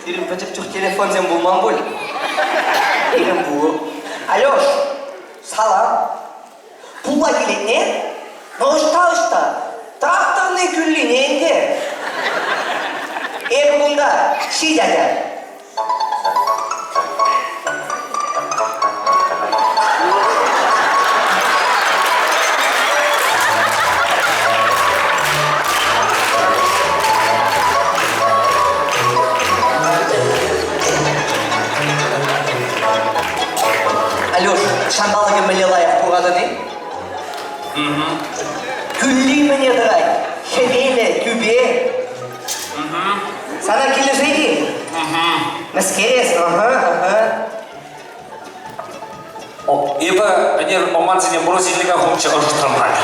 Сирӗн пӗчӗк чух телефонсем пулман пуль? Пирӗн пур. Алеш, салам. Пулла килетне? Ну ӑҫта-ӑҫта? Тракторный кӳллине ӗнтӗ. Эпӗ кунта, ҫит атя. Алеш, ҫанталӑкӗ мӗнле лайӑх куратӑн-и? Кӳлли мӗне тӑрать? Хӗвелӗ, тӳпе. Сана килӗшет-и? Мӗскер эс? Ӑхӑ, ӑхӑ. Эпӗ ӗнер ӑмансене морозильника хунччӗ ӑшӑтрӑм халь.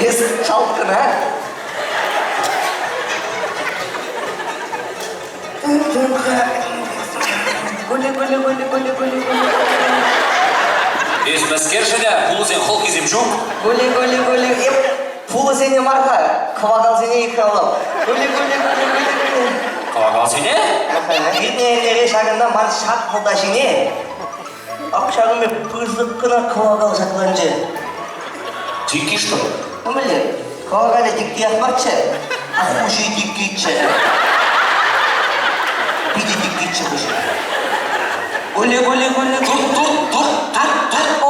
Эс чалт кӑна. Гули, гули, гули, гули, гули, гули. Эс мӗскершӗн-а пулӑсен хӑлхисем ҫук? Гули, гули, гули. Эп пулӑсене мар-ха, кӑвакалсене йыхравлап. Гули, гули, гули, гули, гули. Кӑвакалсене? Иртнӗ эрнере ҫакӑнта ман ҫак вӑлта ҫине ак ҫакӑн пек пысӑк кӑна кӑвакал ҫакланчӗ. Дикий, что ли? Ну, мӗнле, кӑвакалӗ диккиех марччӗ, а хуҫи диккиччӗ. Питӗ диккиччӗ хуҫи. Гули, гули, гули. Турт, турт, турт, турт, турт.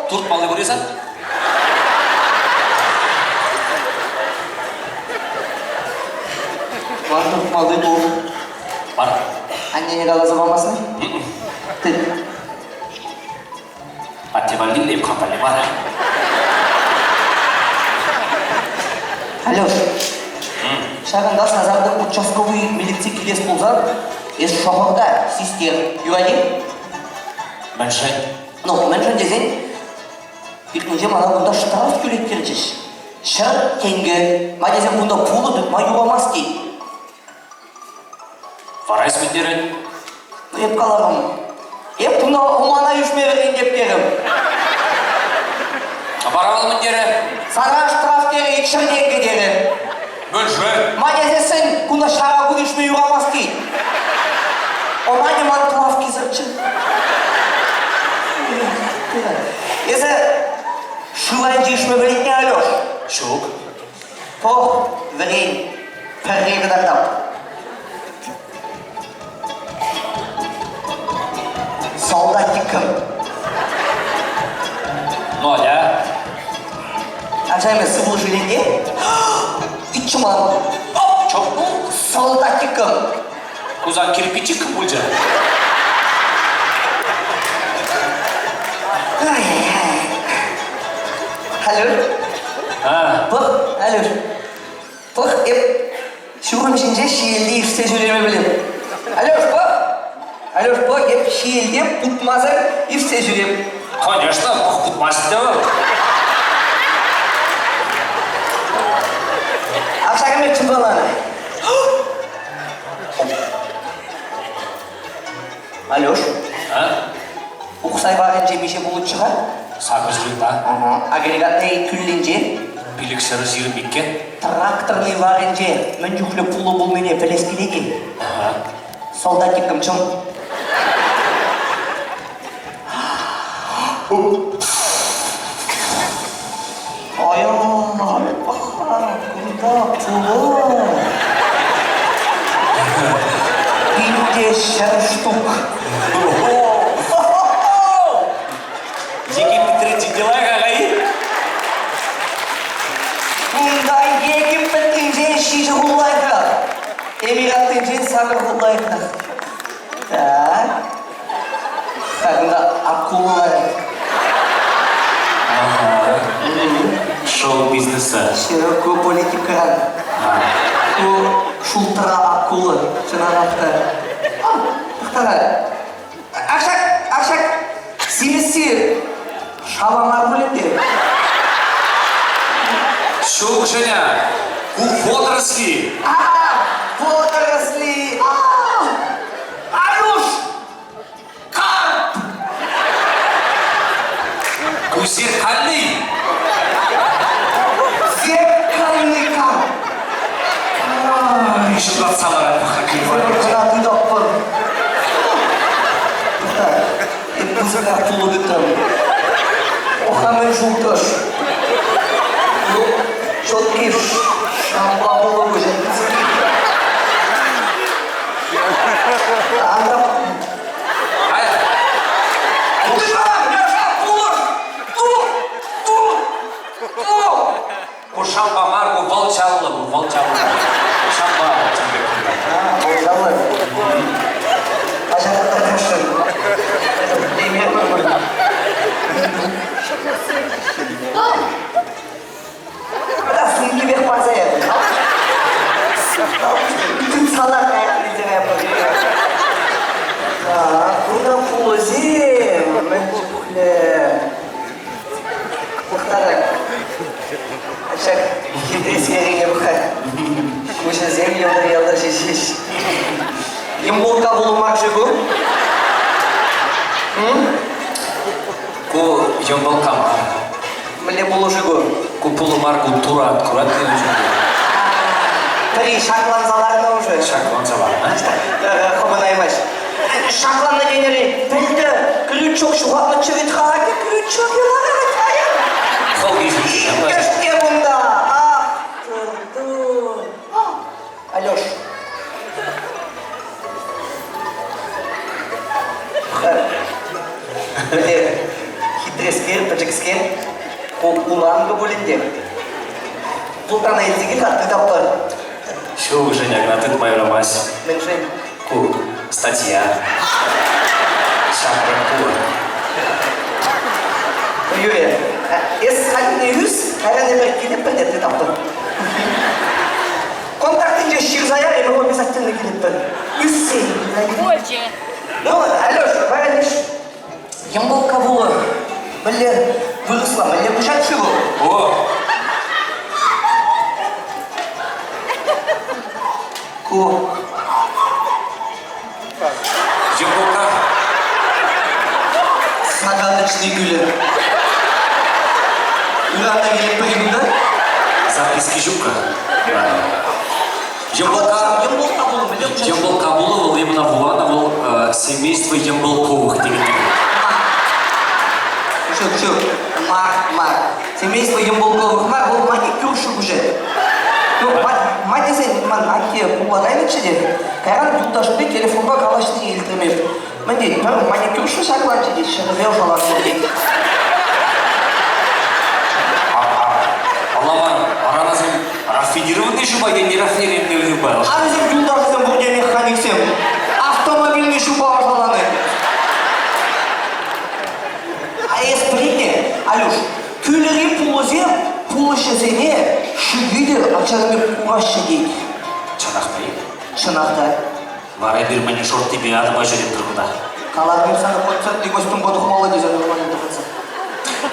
Туртмалли пур-и сан? Ман туртмалли пур. Бар. Аннене каласа памасӑн? Тыт. Атте валли эп хам валли мар. Алеш, ҫакӑнта сасартӑк участковый милици килес пулсан, эс шӑхӑр та систер. Юрать-и? Мӗншӗн? Ну, мӗншӗн тесен, иртнинче мана кунта штраф тӳлеттерчӗҫ. 100 тенкӗ. Ма тесен кунта пулӑ тытма юрамасть тет. Вара эс мӗн терӗн? Ну, эп каларӑм. Эп кунта ӑмана ӳсме вӗрентеп терӗм. Вара вӑл мӗн терӗ? Сана штраф терӗ, 200 тенкӗ терӗ. Мӗншӗн? Ма тесессӗн кунта ҫара кун ӳсме юрамасть тет. Ӑманӗ ман плавкисӗрччӗ. Эсӗ шыв айӗнче ишме вӗрентнӗ, Алеш? Ҫук. Пӑх, вӗрен, пӗрре кӑтартап. Солдатикӑм. Ну, атя. Ача сывлӑш иленте? Ичман. Чоп. Солдатикӑм. Кусан кирпичик пулчӗ. Алло. А. Пӑх, алло. Пӑх, эп ҫурӑм ҫинче ҫиелте ишсе ҫӳреме пӗлеп. Алеш, пӑх! Алеш, пӑх, эп ҫиелте путмасӑр ишсе ҫӳреп. Конечно, пӑх путмасть те вӑл. А ҫакӑн пек чӑмпаланӑ. Алеш. А? Ухсай варӗнче миҫе пулӑччӗ-ха? Сакӑр ҫырта. Агрегатный кӳллинче? 522. Тракторный варӗнче мӗн чухлӗ пулӑ пулнине пӗлес килет-и? Ага. Солдатикӑм чӑм. Ай, кунта пулӑ. Пинте 100 штук. Египетре дела какаи? Кунта Египеттинчен ҫичӗ хут лайӑхрах. Эмираттинчен сакӑр хут лайӑхрах. Так. Так, кунта акула ларать. Ага. Шоу-бизнеса. Широкую политикӑран. Ку шултра акула, чӑнахах та. А, тӑхтара. Ашак, ашак, симӗсси шала мар пуль ӗнтӗ. Ҫук, Женя, ку водоросли. А, водоросли! А, Алюш! Карп! Ку зеркальный. Мӑчӑртатса ларать пӑх-ха Кӑна тытатпӑр. Эп пысӑка пулӑ тытрӑм. Оха мӗн шултӑш. Ну, четкий шампа пулӑ пуҫӗ. Ан та... Пулӑш! Ту! Ту! Ту! Ку шампа мар, ку вӑл чаллӑ, ку вӑл чаллӑ. Шампа чӑн пек. А, вӑл чаллӑ. Паҫа Та сумкипех парса ятӑм. Тытсалах каятӑн илсе каятпӑр. Так, кунта пулӑсем мӗн чухлӗ. Пӑхтарак. Ҫак хитрескерине пӑх-ха. Куҫӗсем йӑлтӑр-ялтӑр ҫеҫ. Йӑмпулка пулӑ мар-ши ку? Ку йӑмпӑлка мар. Мӗнле пулӑ-ши ку? Ку пулӑ мар, ку турат. Курать те Пӗри шакланса ларнӑ уже. Шакланса ларнӑ? Хӑпӑнаймасть. Шакланнӑ тенӗрен пӗлтӗр крючок ҫухатнӑччӗ вӗт-ха. Крючок ларать. Хӑлхи ҫинче. Иккӗш кунта. Ах, тур. Алеш. Мӗнле хитрескер, пӗчӗкскер, ку уланкӑ пулин те. Пултана илсе кил-ха, тытатпӑр. Ҫук, Женя, кӑна тытма юрамасть. Мӗншӗн? Ку статья. Ҫамрӑк пулӑ. Юрий, эс хальне ӳс, кайран эпир килӗпӗр те тытатпӑр. Контактӗнче ҫырса яр, эпир обязательно килӗпӗр. Ӳссен. Больше. Ну, Алеш, вара леш йӑмпӑлкка пулӑ. Мӗнле вырӑсла, мӗнле куҫать-ши вӑл? О! Ку. Йӑмпӑлкка. Загадочный кӳлӗ. Ыран та килетпӗр кунта? Записки ҫук-ха. Йӑмпӑлкка Йӑмпӑлкка пулӑ, мӗнле куҫать? Йӑмпӑлкка пулӑ вӑл именно вуланӑ вӑл семейство Йӑмпӑлковых текен. Ҫук, ҫук. Мар, мар. Семейство Йӑмпӑлковых мар, вӑл маникюршӑ куҫать. Ну, ма тесен, ман атте пулла кайнӑччӗ те, кайран юлташӗпе телефонпа калаҫнине илтрӗм эп. Мӗн тет, пӗр маникюршӑ ҫакланчӗ тет, ҫӗрӗпе ӑшаланнӑ тет. Алламан, аранасем рафинированный ҫупа е нерафинированный ҫупа? А вӗсем юлташӗсем пурте механиксем. Автомобильный ҫупа ӑшаланӑ. А эс пӗлетне, Алюш, кӳлӗри пулӑсем пулӑҫӑсене шӳкӳтӗр ачасемпе кураҫҫӗ тет. Чӑнах та-и? Чӑнах та. Вара эпир мӗн шорттипе атӑпа ҫӳретпӗр кунта. Каларӑм сана концертный костюмпа тухмалла тесе нормально тӑхӑнса.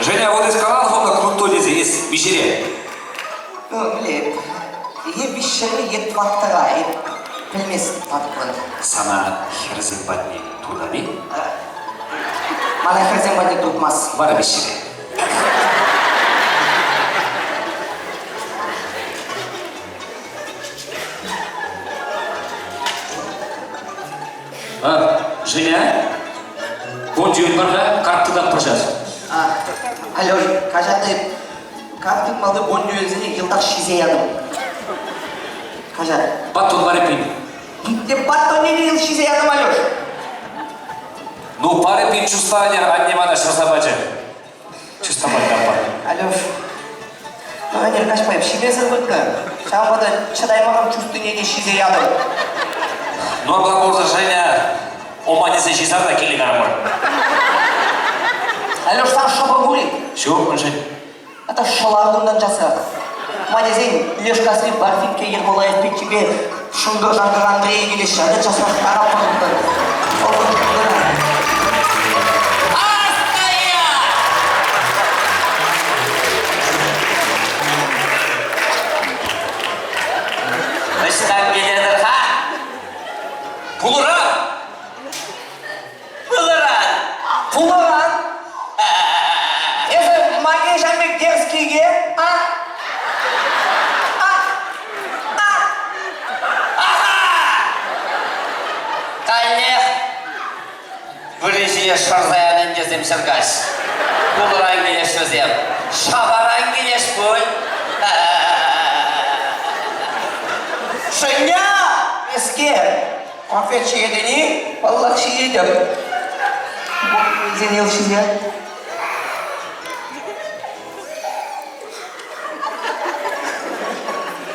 Женя, вот эс калан хӑвна крутой тесе, эс виҫере. Ну, мӗнле, е виҫҫӗре, е тӑваттӑра, эп пӗлместӗп татӑклӑн. Сана хӗрсем патне туртать-и? Мана хӗрсем патне туртмасть. Вара виҫҫӗре. А, Женя, бон бар-ха, карт тытатпӑр час. Алло, каҫарта, карт тытмалли бондюэльсене йӑлтах ҫисе ятӑм. Каҫар. Батон бар эппин. Те батонне те ҫисе ятӑм, Алеш. Ну, пар эппин чуста анне мана ҫырса пачӗ. Чуста пар. Алеш, ӗнер каҫпа эп ҫимесӗр выртнӑ. Ҫавӑнпа та чӑтаймарӑм чустине те ҫисе ятӑм. Ну, апла пулса, Женя, ома тесе ҫисар та киле карӑмӑр. Алеш, сан шӑпӑр пур-и? Ҫук, мӗншӗн? Это шӑлар кунтан часрах. Ма тесен, Лешкасри Барфикке Ермолаев пиччепе Шӑнкӑр-шанкӑр Андрей килеҫҫӗ. Ата часрах тараппӑр кунтан. Ӑҫтан килетӗр-ха? Пулӑра! Пулӑран! Пулӑран! Эсӗ Манежа пек дерзкийге, а? А? А? Мӗнле шӑрса янӑ ӗнтӗсем ҫӗркаҫ. Пулӑран килеш вӗсем. Шапаран килеш пуль. Женя! Мӗскер? Конфет ҫиетӗн-и? Паллах ҫиетӗп. Вӗсене ҫисе.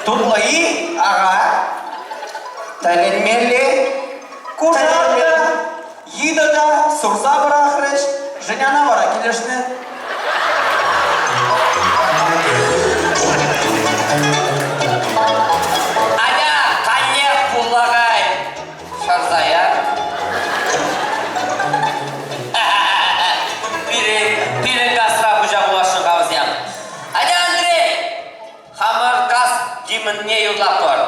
Тутлӑ-и? Ага. Тӗлӗнмелле. Кушак та, йытӑ та сурса пӑрахрӗҫ. Женяна вара килӗшнӗ. Аня, каллех пулла кай. Шӑрса яр. Пирӗн, пирӗн касра хуҫа пуласшӑн-ха вӗсем. Атя, Андрей, хамӑр кас гимнне юрлатпӑр.